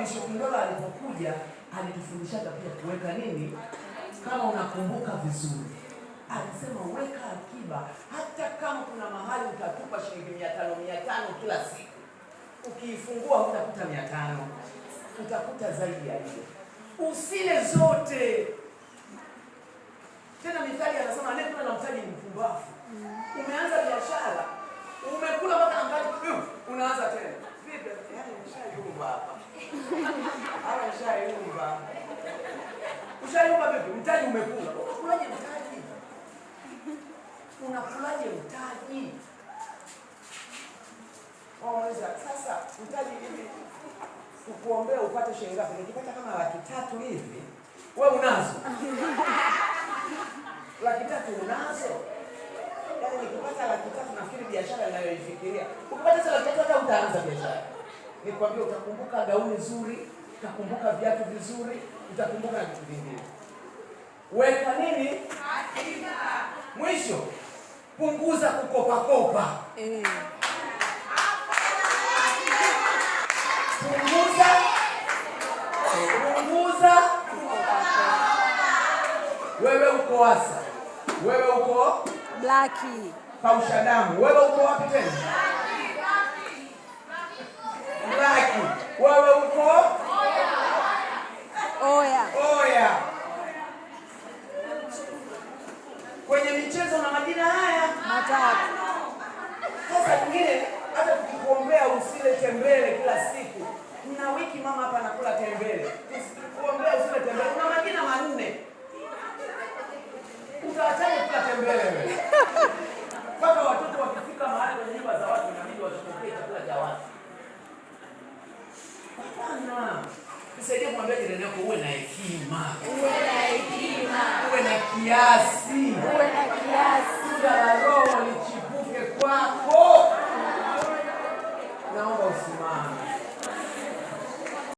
Bishop Ndola alipokuja alitufundishaga pia kuweka nini, kama unakumbuka vizuri, alisema weka akiba, hata kama kuna mahali utatupa shilingi 500 500 kila siku, ukiifungua hutakuta 500, utakuta zaidi ya hiyo. Usile zote. Tena Mithali anasema anayekula na mtaji ni mpumbavu. Umeanza biashara, umekula mpaka na mtaji, unaanza tena. Vipi? Yaani nishayumba hapa. Hapa nishayumba. Ushayumba vipi? Mtaji umekula. Unakulaje mtaji? Unakulaje mtaji? Waweza sasa mtaji hivi tukuombea upate shilingi ngapi? Nikipata kama 300,000 hivi, wewe unazo? 300,000 unazo? Yaani nikipata 300,000 nafikiri biashara ninayoifikiria. Ukipata 300,000 hata utaanza biashara. Nikwambia utakumbuka gauni zuri, utakumbuka viatu vizuri, utakumbuka vitu vingine. Weka nini? Akiba. Mwisho, punguza kukopa kopa. Punguza. Wewe uko Wasa, wewe uko Blaki, kausha damu, wewe uko wapi tena? Blaki, wewe uko Oya. Oya. Kwenye michezo na majina haya matatu. Sasa mwingine hata tukikuombea usile tembele kila siku, na wiki mama hapa anakula tembele, tukikuombea usile tembele, una majina 4, utaachaje kula tembele wewe? Mpaka watoto wakifika mahali kwenye nyumba za watu inabidi wasipokee chakula cha watu. Hapana. Nisaidie kumwambia jirani yako uwe na hekima. Uwe na hekima. Uwe na kiasi. Uwe na kiasi. Tunda la Roho.